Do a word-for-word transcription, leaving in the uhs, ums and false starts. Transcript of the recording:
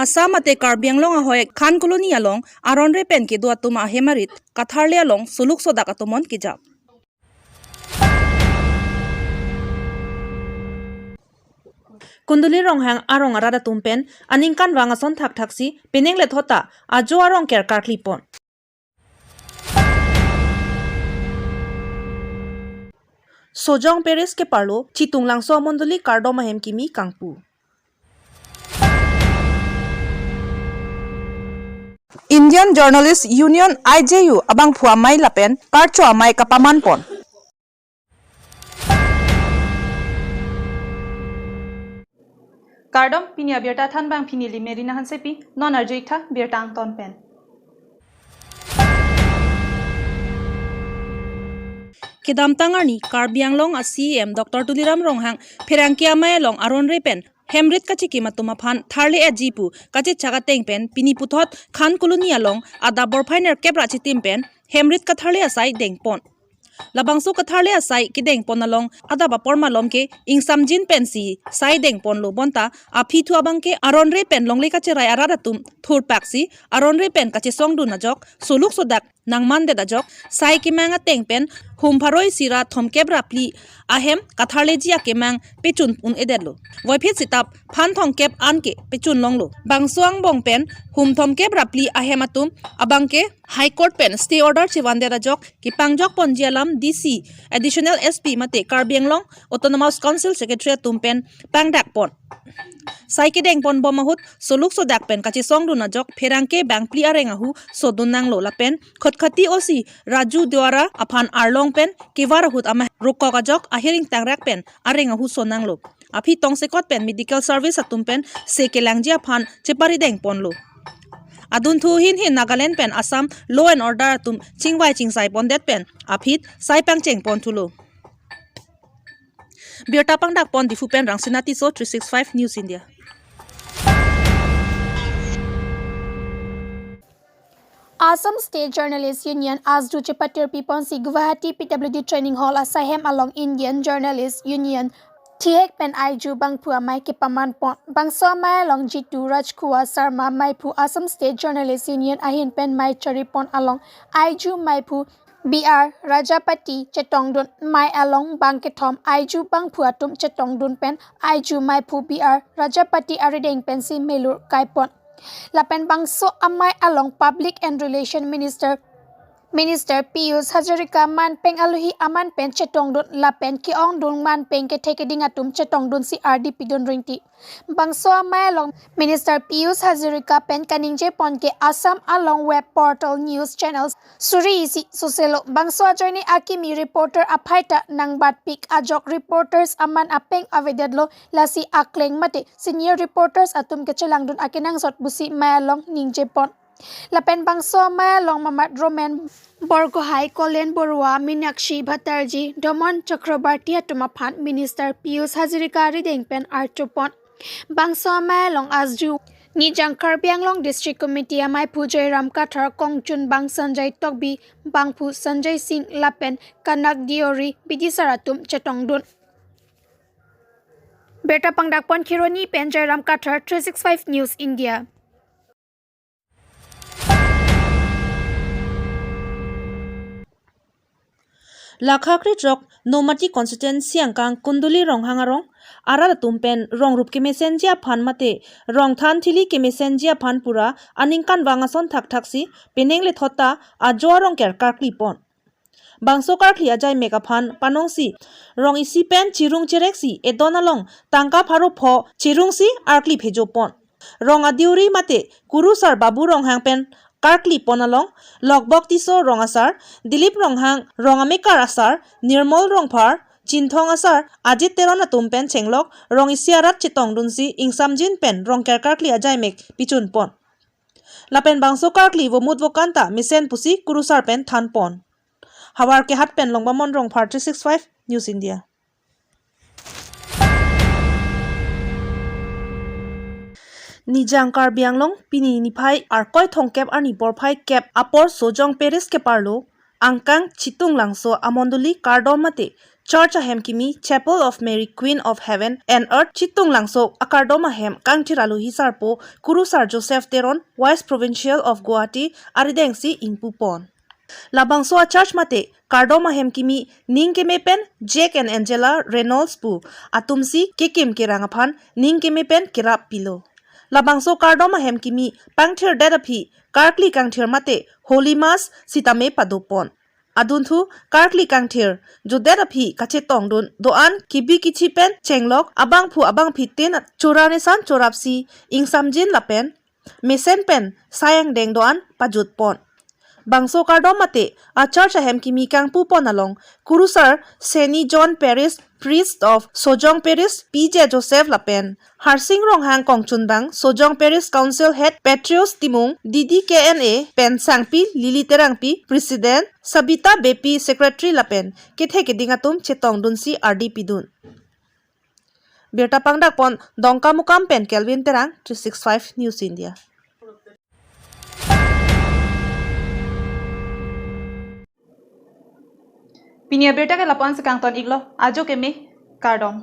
Assam mate Karbi Anglong ahoi Khan Colony along aron re pen kedo atum ahem arit katharle along soluk sodak atomon kejap. Kunduli Ronghang arong arat atum pen aningkanvang ason thakthaksi penang lethot ta ajo arong ker karkli pon. Sojong Parish keparlo Chitung Langso amondoli kardom ahem kimi kangpu. Indian Journalist Union, I J U abangphu amei lapen karcho amei kapaman pon. Kardom, pini abirta thanbang pini neli Merina Hansepi, non arju-ik tha birta angton pen. Kedamtang arni Karbi Anglong a C E M Doctor Tuliram Ronghang pherangke amei along aron re pen hem rit kachikim atum aphan tharle etji pu kachechak ateng pen pini puthot Khan Colony along adap porphai nerkep ra chitim pen hem rit katharle asai dengpon. Labangso katharle asai kedengpon along adap apor malom ke ingsamjin pensi sai dengponlo bonta aphi thu abangke aron re pen longle kacherai arat atum thurpaksi aron re pen kachesongdun ajok soluk sodak nangmandet ajok sai kemang ateng pen hum pharo isi ra thomkep ra phli ahem katharleji akemang pechun un-edetlo. Voiphit sitap phan thomkep an ke pechun longlo. Bangso angbong pen hum thomkep ra phli ahem atum abangke High Court pen stay order chevandet ajok kepangjok ponji alam D C, Additional S P mate Karbi Anglong Autonomous Council Secretary atum pen pangdak pon. Sai kedengpon bom ahut soluk sodak pen kachesongdun ajok pherangke bangphli areng ahu sodun nanglo lapen Khatkhati O C Raju Duara aphan arlong pen kevar ahut ama rokok ajok ahir ingtangrak pen areng ahu so nanglo. Aphi tongsekot pen medical service atum pen se kelangji aphan chepari dengponlo. Adunthu ahin hin Nagaland pen Assam law and order atum chingvai chingsai pondet pen aphi sai pangcheng pon thulo. Birta pangdak pon Diphu pen Rangsina Tisso, three six five News India. Assam State Journalist Union asdu chepatir piponsi Guwahati P W D Training Hall asaihem along Indian Journalist Union thihek pen aiju bangphu amei kepaman pon. Bangso amei along Jitu Rajkua Sarma meiphu Assam State Journalist Union ahin pen mei chari pon along aiju meiphu B R Rajapati chetongdun. Mei along bang kethom aiju bangphu atum chetongdun pen aiju meiphu B R Rajapati arideng pensi melur kai pon. Lapen bangso amei along Public and Relation Minister, Minister Pijush Hazarika manpeng alohi aman pen chetongdun lapen ke-ongdung manpeng kethe keding atum chetongdunsi ardi pidun ringti. Bangso amei along Minister Pijush Hazarika pen kaningje pon ke Assam along web portal news channels suri isi soselo. Bangso ajoine akimi reporter aphai ta nangbatpik ajok reporters aman apeng avedetlo, lasi akleng mate senior reporters atum kechelangdun akenangsot pusi mei along ningje pon. Lapen bangso amei along mamat Roman Borgohai, Kolen Borua, Minakshi Bhatterjee, Domon Chakrabarti atum aphan Minister Pijush Hazarika arideng pen archo pon. Bangso amei along asdu Nijang Karbi Anglong District Committee ameiphu Jairam Kathar, kongchunbang Sanjay Tokbi, bangphu Sanjay Singh lapen Kanak Deori, bidisar atum chetongdun. Birta pangdak pon Kheroni pen Jairam Kathar, three six five News India. Lakha krethrok Nomati constituency angkang Kunduli Ronghang arong arat atum pen rong rup kemesenji aphan mate rong than thili kemesenji aphan pura aningkanvang ason thakthaksi penang lethot ta ajo arong ker karkli pon. Bangso karkli ajaimek aphan panongsi rong isi pen chirung chereksi edon along tangka pharo pho chirungsi arkli phejo pon. Rong adiuri mate kurusar Babu Ronghang pen karkli pon along Lokbok Tisso rong asar, Dilip Ronghang rong amekar asar, Nirmol Rongphar, Chinthong asar, Ajit Teron atum pen chenglok rong isi arat chetongdunsi ingsamjin pen rong ker karkli ajaimek pichun pon. Lapen bangso karkli vomut vokan ta mesen pusi kurusar pen than pon. Havar Kehat pen Longbamon Rongphar, three six five News India. Nijang Karbi Anglong pini niphai Arkoi thomkep arni porphai kep apor Sojong Parish keparlo angkang Chitung Langso amondoli kardom mate Church ahem kimi Chapel of Mary Queen of Heaven and Earth Chitung Langso akardom ahem kangthir alohi sarpo Kurusar Joseph Teron, Vice Provincial of Guwahati, arideng si ingpupon. Labangso a church mate kardom ahem kimi ning keme pen Jack and Angela Reynolds pu atumsi kekim kerang aphan ning keme pen kerap pilo. Labangso kardom ahem kimi pangthirdet aphi karkli kangthir mate Holy Mass sitame padopon. Adunthu karkli kangthir jodet aphi kachetongdun do-an kibi kithi pen chenglok abangphu abangphi tin chora nesan chorapsi ingsamjin lapen mesen pen sai angdeng do-an pajutpon. Bangso kardom mate a church ahem kimi kangpupon along Kurusar Saint John Parish Priest of Sojong Parish P J Joseph lapen Harsing Ronghang kongchunbang Sojong Parish Council Head Petrus Timung, D D K N A pen Sangpi Lily Terangpi, President Sabita Beypi, Secretary lapen kethe keding atum chetongdunsi ardi pidun. Birta pangdakpon Dongkamukam pen Kelvin Terang, three six five News India. Pini abirta ke lapu-an si kangton iklo, ajo keme, kardom.